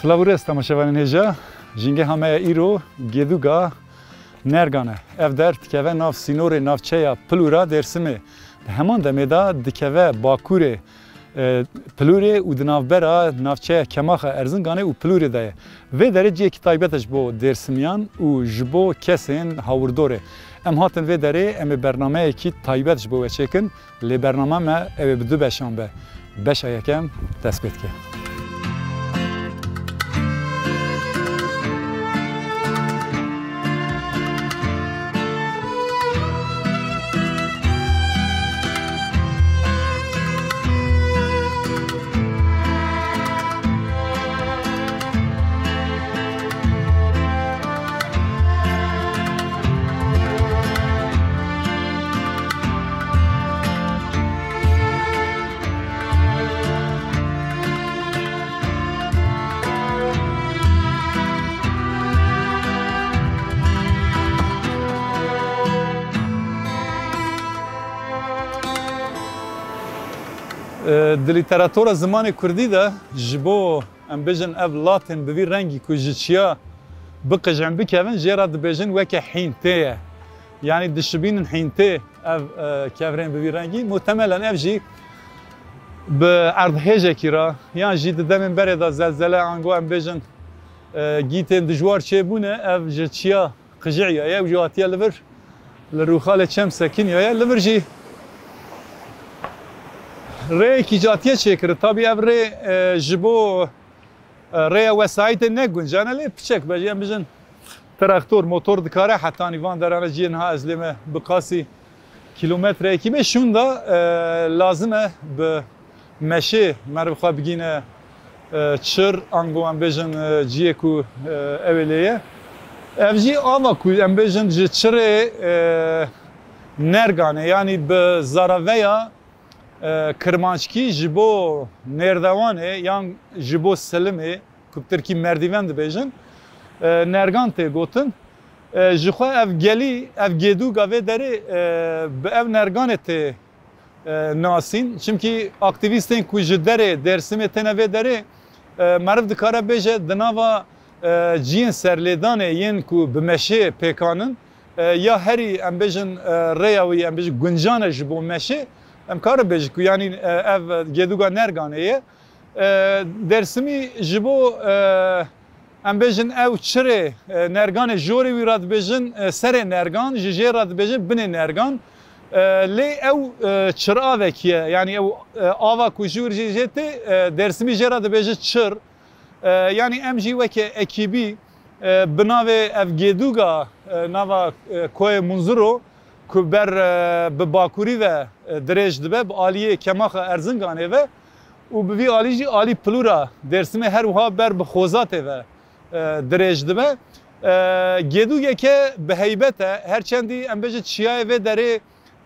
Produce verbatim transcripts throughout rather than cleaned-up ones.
Silav û rêz temaşevanên hêja. Jîngeha me ya îro Gêdûga Nergan e. Ev der dikeve nav sînorê navçeya Pilûra Dêrsimê. Di heman demê de dikeve bakurê, e, Pilûrê û di navbera navçeya Kemaxa Erzinganê û Pilûrê de ye. Vê derê cihekî taybet e ji bo Dêrsimiyan û ji bo kesên hawirdorê. Em hatin vê derê, em ê bernameyekî taybet ji bo we çêkin. Lê bernama me ew ê bi du beşan be. Beşa yekem dest pê dike. Di lîteratura zimanê kurdî de ji bo, em bêjin, ev latên bi vî rengî ku ji çiya biqijin, bikevin, jê re dibêjin weke hîntê ye. Yanî dişibînin hîntê ev, e, kevirên bi vî rengî. Muhtemelen ev jî bi erdhêjekî re yan jî di demên berê de zelzele, ango em bêjin, e, gîtên dijwar çêbûne, ev ji çiya qijîyaye û jî hatiye li vir, li rûxalê çem sekiniyaye. Li vir jî rêyekî catiye çêkiri. Tabî ev rê, e, ji bo, e, rêya wesayîtê ne guncan e, lê piçek be jî, em bijin, traktor, motor dikare hetanî van derane ciyê niha ez lê me bi qasî kilometreyekî bê. Şûnda, e, lazim e bi meşê meriv xwe bigîne, e, çir, ango em bêjin, e, ciyê ku, e, ew ê lê ye. Ev jî ava ku em bêjin ji çirê, e, Nerganê, yanî bi zaraveya, e, kirmanckî ji bo Nêrdewanê yan ji bo Silimê, ku bi tirkî Merdiven dibêjin, e, Nergan tê gotin. E, ji xwe ev gelî, ev Gêdûga vê derê, e, bi ev Nerganê tê, e, nasîn. Çimkî aktîvîstên ku ji derê Dêrsimê têne vê derê, e, meriv dikare bêje di nava, e, ciyên serlêdanê yên ku bi meşê pêkan in, e, ya herî, em bêjin, e, rêya wî, em bêjin, guncan e ji bo meşê, em kare bêjin ku yanî, e, ev Gêdûga Nerganê ye. E, Dêrsimî ji bo, e, em bêjin, ew çirê, e, Nerganê, jorê wî re dibêjin, e, serê Nergan, ji jê re dibêjin binê Nergan. E, lê ew, e, çiravekî ye, yanî ew, e, ava ku ji wir jê, jê tê, e, Dêrsimî jê re dibêje çir. E, yanî em jî weke ekîbî, e, bi navê ev Gêdûga, e, nava, e, Koyê Munzuro, ku ber, e, bi bakurî ve, e, dirêj dibe, bi aliyê Kemaxa Erzinganê ve û bi vî alî jî alî Pilûra Dêrsimê, her wiha ber bi Xozatê ve e, dirêj dibe. E, Gêdûgeke bi heybet e, her çendî em bêjin çiyayê vê derê,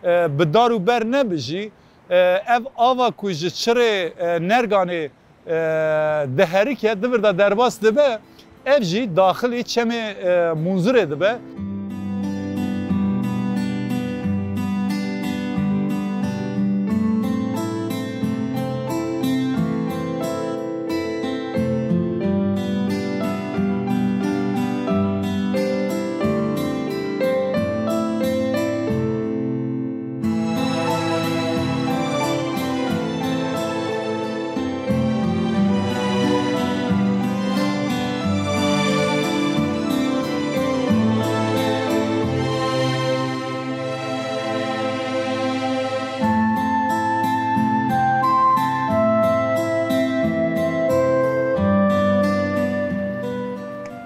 e, bi dar û ber nebe jî, e, ev ava ku ji çirê, e, Nerganê, e, diherike, di vir de derbas dibe, ev jî daxilî çemê, e, Munzurê dibe.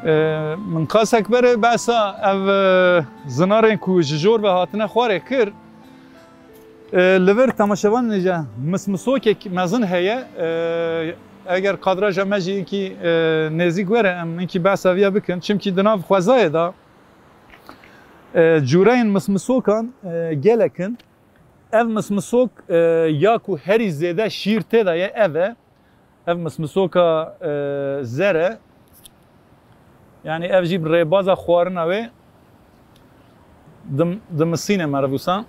Ee, Min qasek berê behsa ev, e, zinarên ku ji jor ve hatine xwarê kir. E, li vir temaşevanên hêja mismisokek mezin heye. E, eger kadraja me jî hinkî, e, nêzîk were, em hinkî behsa viya bikin. Çimkî di nav xwezayê de, e, cûreyên mismisokan, e, gelek in. Ev mismisok, e, ya ku herî zêde şîr tê de ye, ev e. Ev mismisoka, e, zer e. Yanî ev jî bi rêbaza xwarina wê dim-, dimisîne meriv wisa.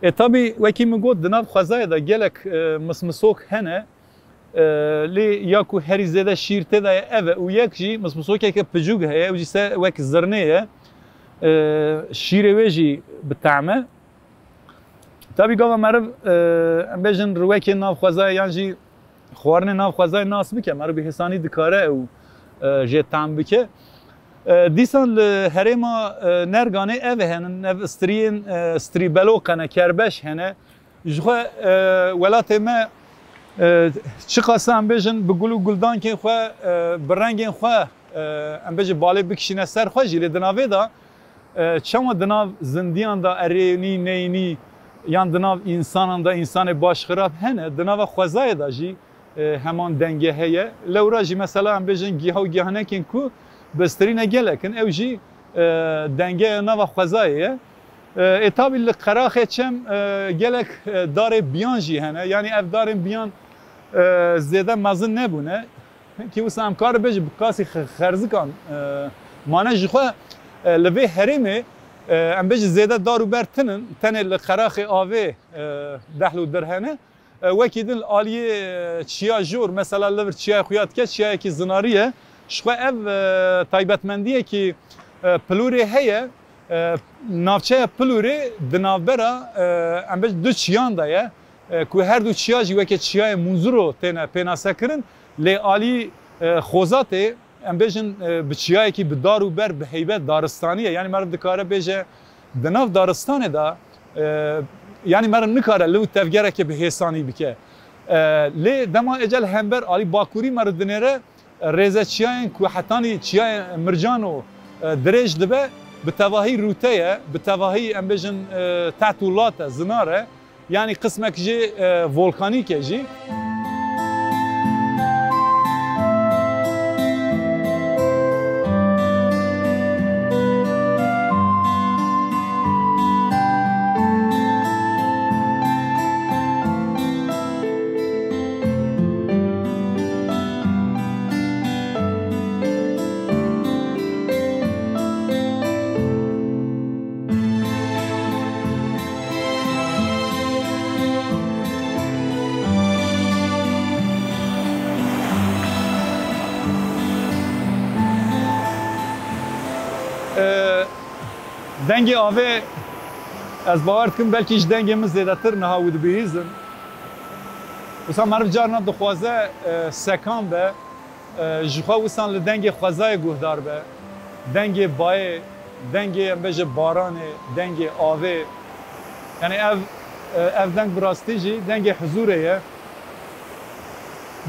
E, tabî wekî min got, di nav xwezayê de gelek, e, mismisok hene. E, lê ya ku herî zêde şîr tê de ye ev e û yek jî mismisokeke piçûk heye, ew jî se wek zirnê ye. E, şîrê wê jî bi tehm e. Tabî gava meriv, e, em bêjin riwekê nav xwezayê yan jî xwarinê nav xwezayê nas bike, meriv bi hêsanî dikare ew, e, jê tam bike. E, dîsan li herêma, e, Nerganê ev henin, ev striyên, e, strî beloqe ne, kerbeş hene. Ji xwe, e, welatê me, e, çiqasa em bêjin bi gul û guldankên xwe, e, bi rengên xwe, e, em bêjin balê bikişîne ser xwe jî, lê di navê de, e, çawa di nav zindiyan de erênî, neyînî, yan di nav însanan de însanê baş xirab hene, di nava xwezayê de jî, e, heman denge heye. Lewra jî mesela em bêjin giha û gihanekên ku bi strîne gelek in, ew jî, e, dengeya nava xwezayê ye. E, ê tabî li qeraxê çem, e, gelek, e, darê biyan jî hene. Yanî ev darên biyan, e, zêde mezin nebûne. Hinkî wisa em kar bêjin bi qasî xe-, xerzikan, e, mane ji xwe, e, li vê herêmê, e, em bêjin zêde dar û ber tinin, tenê li qeraxê avê, e, dehl û dir hene. E, wekî din aliyê, e, çiya jor, mesela li vir çiyayê xuya dike, çiyayekî zinarî ye. Ji xwe ev, e, taybetmendiyekî, e, Pilûrê heye. E, navçeya Pilûrê di navbera, e, em bêjin du çiyan de ye, e, ku her du çiya jî weke çiyayê Munzuro têne pênasekirin, lê alî, e, Xozatê, em bêjin, e, bi çiyayekî bi dar û ber, bi heybet, daristanî ye. Yanî meriv dikare bêje, di nav daristanê de, e, yanî meriv nikare li û tevgereke bi hêsanî bike. E, lê dema ecel hember alî bakurî meriv dinêre, e, rêze çiyayên ku hetanî çiyayê Mircano, e, dirêj dibe, bi tevahî rûte ye, bi tevahî em bêjin, e, teht û lat e, zinar e. Yanî qismek jî, e, volkanîk e jî. E, dengê avê, ez bawer dikim, belkî ji dengê min zêdetir niha wî dibihîzin. Wisa meriv carna dixwaze, e, sekan be, e, ji xwe wisan li dengê xwezayê guhdar be, dengê bayê, dengê, em bêje, baranê, dengê avê. Yanî ev, e, ev deng bi rastî jî dengê huzûrê ye.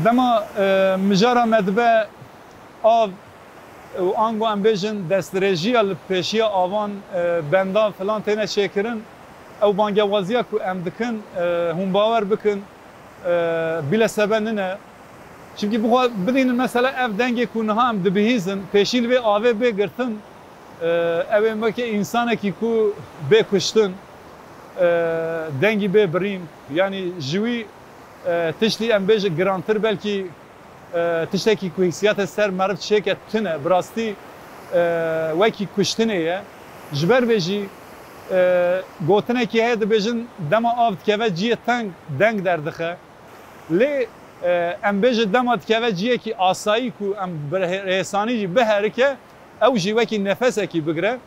Dema, e, mijara me dibe av û ango, em bêjin, destdirêjiya li pêşiya avan, e, bendan filan têne çêkirin, ew bangewaziya ku em dikin, e, hûn bawer bikin, e, bîle sebe nine. Çimkî bixwe bidînin mesela ev dengê ku niha em dibihîzin, pêşî li vê avê bê girtin, e, ew ê weke însanekî ku bê kuştin, e, dengî bê birîn. Yanî ji wî, e, tiştî em bêjin girantir belkî, e, tiştekî ku hîsiyate ser meriv çêke tune. Bi rastî, e, wekî kuştinê ye. Ji ber vê jî, e, gotinekî heye dibêjin dema av dikeve cihê teng deng derdixe. Lê, e, em bêjin dema dikeve cihekî asayî ku em bi rê-, rêsanî jî biherike, ew jî wekî nefesekî bigire.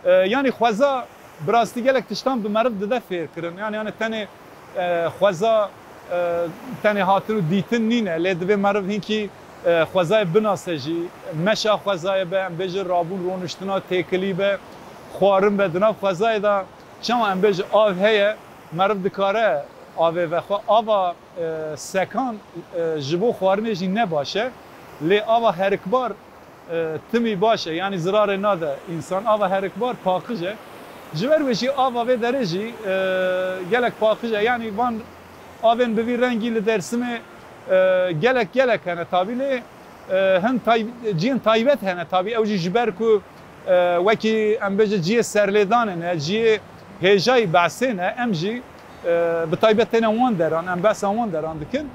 E, yanî xweza bi rastî gelek tiştan bi meriv dide fêrkirin. Yanî, yanî tenê, e, xweza, e, tenê hatin û dîtin nîne. Lê divê meriv hinkî, e, xwezayê binase jî. Meşa xwezayê be, em bêjin rabûn roniştina têkilî be, xwarin be. Di nav xwezayê de çawa em bêjin av heye, meriv dikare avê vexwe. Ava e, sekan, e, ji bo xwarinê jî ne baş e. Lê ava herikbar, e, timî baş e, yanî zirarê nade însan. Ava herikbar paqij e. Ji ber wê jî ava vê derê jî, e, gelek paqij e. Yanî van avên bi vî rengî li Dêrsimê, e, gelek gelek hene tabî lê, e, hin tay-, cihên taybet hene. Tabî ew jî ji ber ku, e, wekî em bêjin cihê serlêdanê ne, cihê hêjayî behsê ne, em jî, e, bi taybet têne wan deran, em behsa wan deran dikin.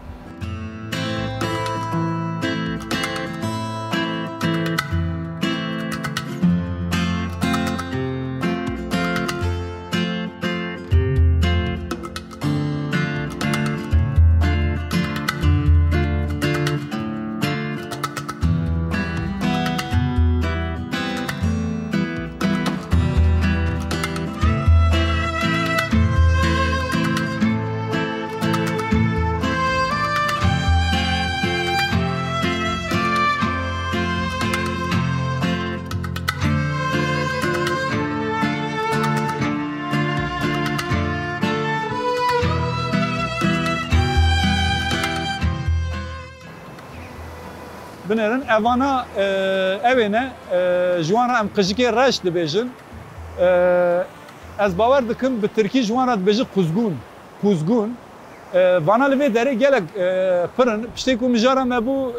Binêrin, evana, e, ew ê ne, e, ji wan re em qijikê reş dibêjin. E, ez bawer dikim bi tirkî ji wan re dibêjin quzgûn. Quzgûn. E, vana li vê derê gelek, e, pir in. Piştê ku mijara me bû,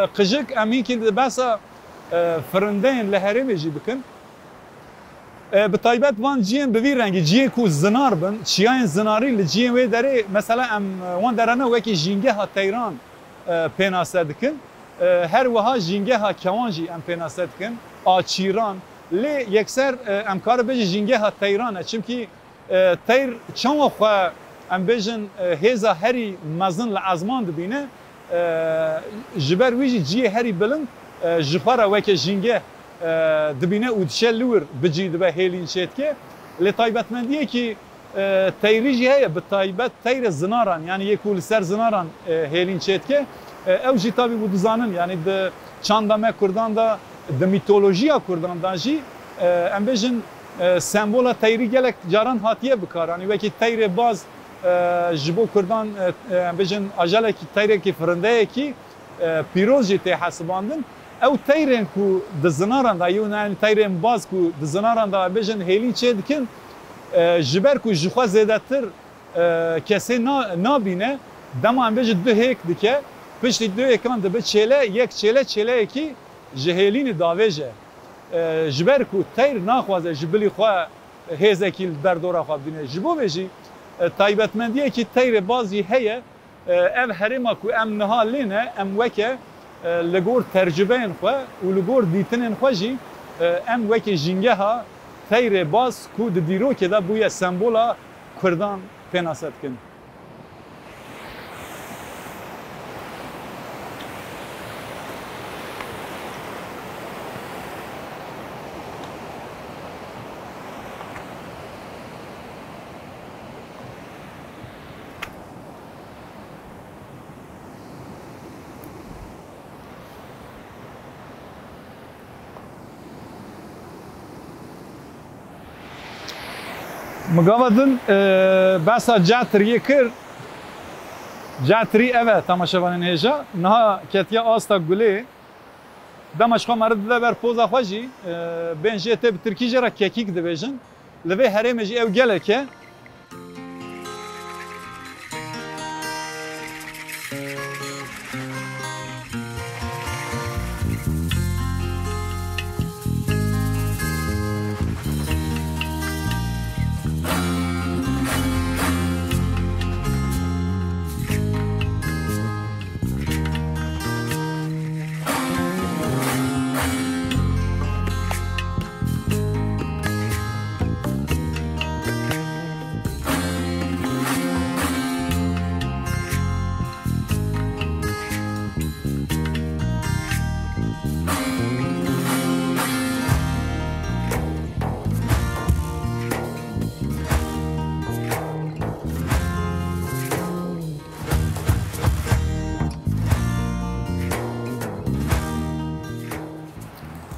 e, qijik, em hinkî di behsa, e, firindeyên li herêmê jî bikin. E, bi taybet van ciyên bi vî rengî, ciyên ku zinar bin, çiyayên zinarî li ciyên wê derê, mesela em, e, wan derana wekî jîngeha teyran, e, pênase dikin. E, her wiha jîngeha kewan jî em pênase dikin, a çîran. Lê yekser, e, em kare bêjin jîngeha teyran e. Çimkî, e, teyr çawa xwe, em bêjin, e, hêza herî mezin li ezman dibîne, e, ji ber wî jî ciyê herî bilind, e, ji xwe re weke jîngeh, e, dibîne û diçe li wir bi cî dibe, hêlîn çêdike. Lê taybetmendiyekî, e, teyrî jî heye, bi taybet teyrê zinaran, yanî yê ku li ser zinaran, e, hêlîn çêdike. E, ew jî tabî ku dizanin, yanî di çanda me kurdan de, di mîtolojiya kurdan de jî, e, em bêjin, e, sembola teyrî gelek caran hatiye bikaranî. Wekî teyrê baz, e, ji bo kurdan, e, e, em bêjin ajalekî, teyrekî firindeyekî, e, pîroz jî tê hesibandin. Ew teyrên ku di zinaran de, yû, yanî teyrên baz ku di zinaran de, em bêjin hêlîn çê dikin, e, ji ber ku ji xwe zêdetir, e, kesê na-, nabîne, dema em bêjin du hêk dike, piştî du hêkan dibe çêle, yek çêle, çêleyekî ji hêlînê davêje. E, ji ber ku teyr naxwaze ji bilî xwe hêzekî li ber dora xwe bidîne. Ji bo vê jî, e, taybetmendiyekî teyrê baz jî heye. E, ev herêma ku em niha lê ne, em weke, e, li gor tercubeyên xwe û li gor dîtinên xwe jî, e, em wekî jîngeha teyrê baz ku di dîrokê de bûye sembola kurdan pênase dikin. Min gava din, e, behsa cetiriyê kir. Cetirî ev e, temaşevanên hêja. Niha ketiye asta gulê. Dema ji xwe meriv dide ber poza xwe jî, e, bên jê tê, bi tirkî jê re kekîk dibêjin. Li vê herêmê jî ew gelek e.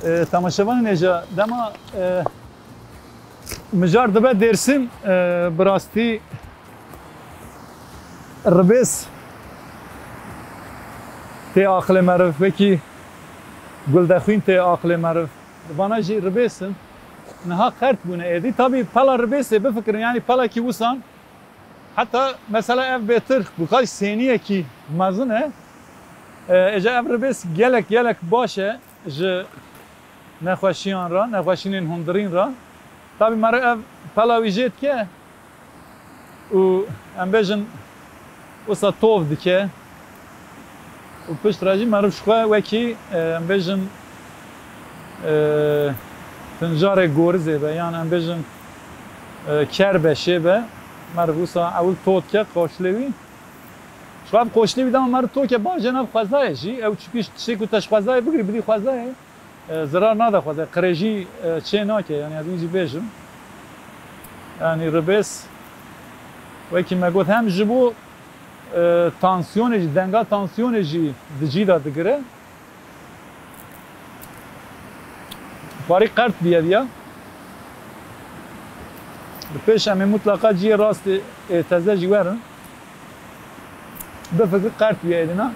E, temaşevanên hêja, dema, e, mijar dibe Dêrsim, e, bi rastî ribês tê aqilê meriv, wekî guldexwîn tê aqilê meriv. Vana jî ribês in. Niha qert bûne êdî. Tabî pela ribêsê bifikirin, yanî pelekî wisan. Heta mesela ev bêtir bi xwe sêniyekî mezin e. E, êca ev ribês gelek, gelek baş e ji nexweşiyan re, nexweşînên hundirîn re. Tabî meriv ev pela wî jê dike û em bêjin wisa tov dike. Û pişt re jî meriv ji xwe wekî, e, em bêjin, e, pincarê gorizê be, yan em bêjin, e, kerbeşê be. Meriv wisa ewil to dike qoşlê wî. Ji xwe ev qoşlê wî dema meriv to ke bajê nav xwezayê jî. Ew çikî tiştê ku te ji xwezayê bigirî bidî xwezayê, e, zirar nade xwezayê. Qirêjî, e, çê nake, yanî ez wî jî bêjim. Yanî ribês wekî me got hem ji bo, e, tansiyonê jî, denga tansiyonê jî di cî de digire. Xwarî qert bûye diya. Bi pêş em ê mutlaqa ciyê rastê, ê teze jî werin. Bifikir qert bûye êdîna.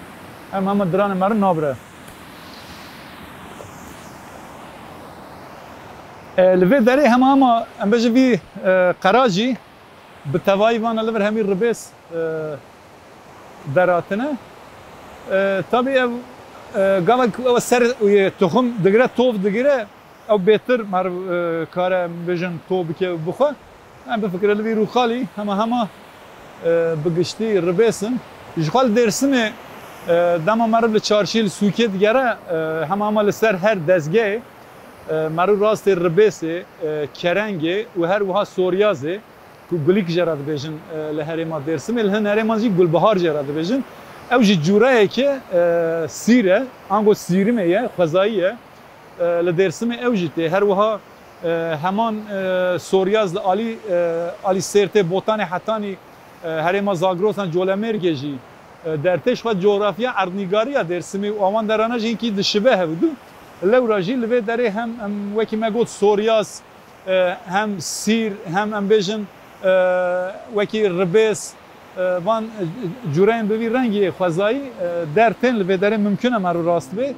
Em hema diranê meriv nabire. E, li vê derê hema hema em bêjin vî, e, qera jî bi tevayî vana li vir hemî ribês, e, deratine. E, tabî ev, e, gavek ew ser, e, tuxum digire, tov digire, ew bêtir meriv, e, kare, em bêjin, to bike û bixwe. Em bifikire li vî rûxalî hema hema, e, bi giştî ribês in. Ji xwe li Dêrsimê, e, dema meriv li çarşî, li sûkê digere, e, hema hema li ser her dezgehê, e, meriv rastê ribêsê, e, kerengê û her wiha soryazê, ku gulîk jê re dibêjin, e, li herêma Dêrsimê, li hin herêman jî gulbihar jê re dibêjin. Ew jî cûreyeke, e, sîr e, ango sîrimê ye, xwezayî ye. E, li Dêrsimê ew jî tê. Her wiha, e, heman, e, soryaz li alî, e, alî Sêrtê, Botanê, Hetanî, e, herêma Zagrosan, Colemêrgê jî, e, dertê. Ji xwe cografya erdnîgariya Dêrsimê û awan derana jî hinkî dişibe hev du. Lewra jî li vê derê hem em wekî me got soryaz, e, hem sîr, hem em bêjin, e, wekî ribês, e, van, e, cûreyên bi vî rengî xwezayî, e, der tên li vê derê mimkun e meriv rast bê.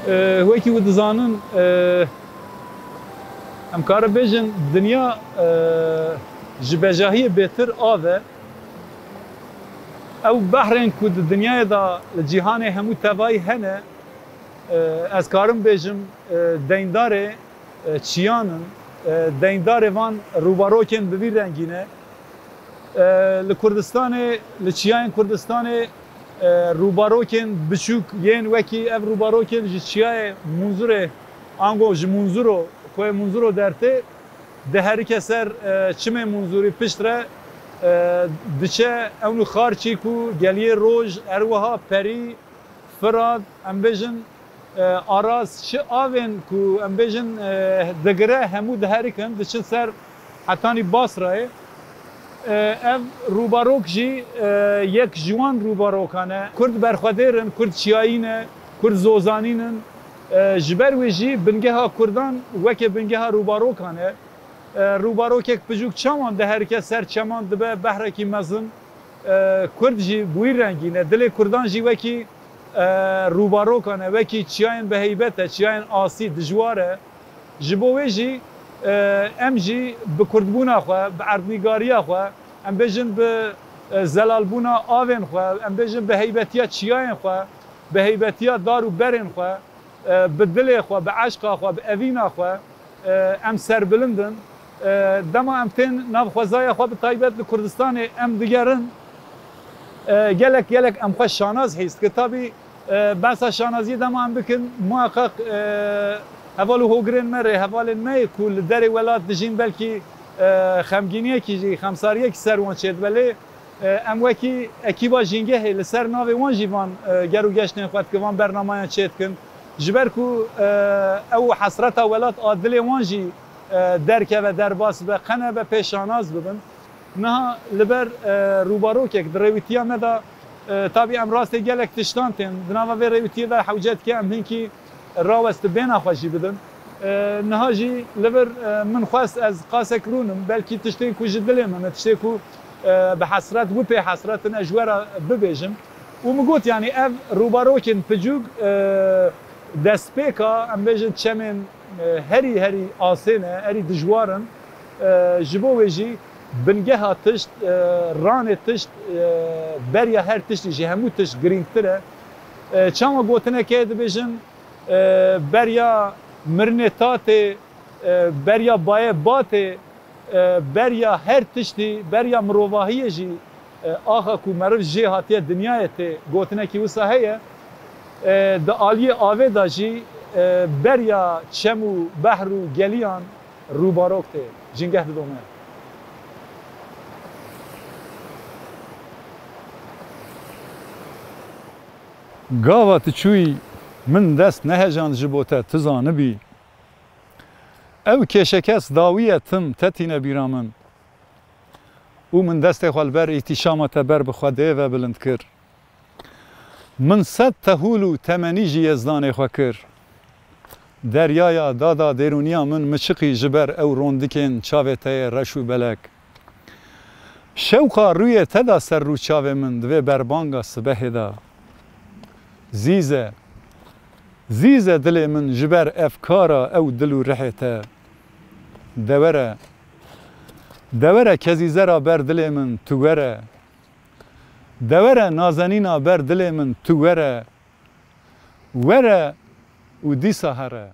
E, wekî we dizanin, e, em karin bêjin dinya, e, ji bejahiyê bêtir av e. Ew behrên ku di dinyayê de li cîhanê hemû tevayî hene, e, ez karim bêjim, e, deyndarê, e, çiyan in, e, deyndarê van rûbarokên bi vî rengî ne. E, li Kurdistanê, li çiyayên Kurdistanê, e, rûbarokên biçûk yên wekî ev rûbarokên ji çiyayê Munzurê, ango ji Munzuro, koyê Munzuro dertê, diherike ser, e, çimê Munzurî pişt re, e, diçe ewn û Xarçîk û Geliyê Roj, her wiha Perî, Firat, em bêjin, e, Aras, çi avên ku em bêjin, e, digire, hemû diherikin, diçin ser hetanî Basrayê. E, ev rûbarok jî, e, yek ji wan rûbarokan e. Kurd berxwedêr in, Kurd çiyayî ne, Kurd zozanîn in. E, ji ber wê jî bingeha Kurdan weke bingeha rûbarokan e. E, rûbarokek piçûk çawan diherike ser çeman dibe behrekî mezin. E, Kurd jî bi wî rengî ne. Dilê Kurdan jî wekî, e, rûbarokan e, wekî çiyayên bi heybet e, çiyayên asî, dijwar e. Ji bo wê jî, e, em jî bi kurdbûna xwe, bi erdnîgariya xwe, em bêjin bi, e, zelalbûna avên xwe, em bêjin bi heybetiya çiyayên xwe, bi heybetiya dar û berên xwe, e, bi dilê xwe, bi eşqa xwe, bi evîna xwe, e, em serbilind in. E, dema em tên nav xwezaya xwe, bi taybet li Kurdistanê em digerin, e, gelek gelek em xwe şanaz hîs dike. Tabî, e, behsa şanaziyê dema em bikin, muheqeq, e, heval û hogirên me, rêhevalên me yê ku li derê welat dijîn, belkî, e, xemgîniyekî jî, xemsariyekî ser wan çêdibe. Lê, e, em wekî ekîba Jîngehê li ser navê wan jî van, e, ger û geştên xwe dikin, van bernamayan çêdikin. Ji ber ku, e, ew hesreta welat a dilê wan jî, e, derkeve, derbas be, qe nebe pê şanaz bibin. Niha li ber, e, rûbarokek di rêwîtiya me de, e, tabî em rastê gelek tiştan tên. Di nava vê rêwîtiyê de hewce dike em hinkî rawestibêna xwe jî bidin. E, niha jî li vir, e, min xwest ez qasek rûnim, belkî tiştên ku ji dilê min e, tiştê ku, e, bi hesret, wî pê hesret in, ez ji we re bibêjim. Û min got, yanî ev rûbarokên picûk, e, destpêka, em bêjin, çemên, e, herî, herî asê ne, herî dijwar in. E, ji bo wê jî bingeha tişt, e, ranê tişt, e, beriya her tiştî jî hemû tişt girîngtir e. E, çawa gotinek heye, dibêjin, e, beriya mirinê tatê, e, beriya bayê batê, e, beriya her tiştî, beriya mirovahiyê jî, e, axa ku meriv jê hatiye dinyayê tê, gotinekî wisa heye. E, di aliyê avê de jî, e, beriya çem û behr û geliyan rûbarok tê, Jîngeh didome. Gava tu çûyî, min dest nehejand ji bo te, tu zanibî. Ew kêşekes dawiye tim te tîne bîra min. Û min destê xwe li ber îhtîşama te ber bi Xwedê ve bilind kir. Min sed tehûl û temenî ji Yezdanê xwe kir. Deryaya dada dêrûniya min miçiqî ji ber ew rondikên çavê te yê reş û belek. Şewqa rûyê te da ser rû çavê min di vê berbanga sibehê de. Zîze, zîze dilê min ji ber efkara ew dil û rihê te. De were, de were kezîzera ber dilê min tu were. De were nazenîna ber dilê min tu were. Were û dîsa here.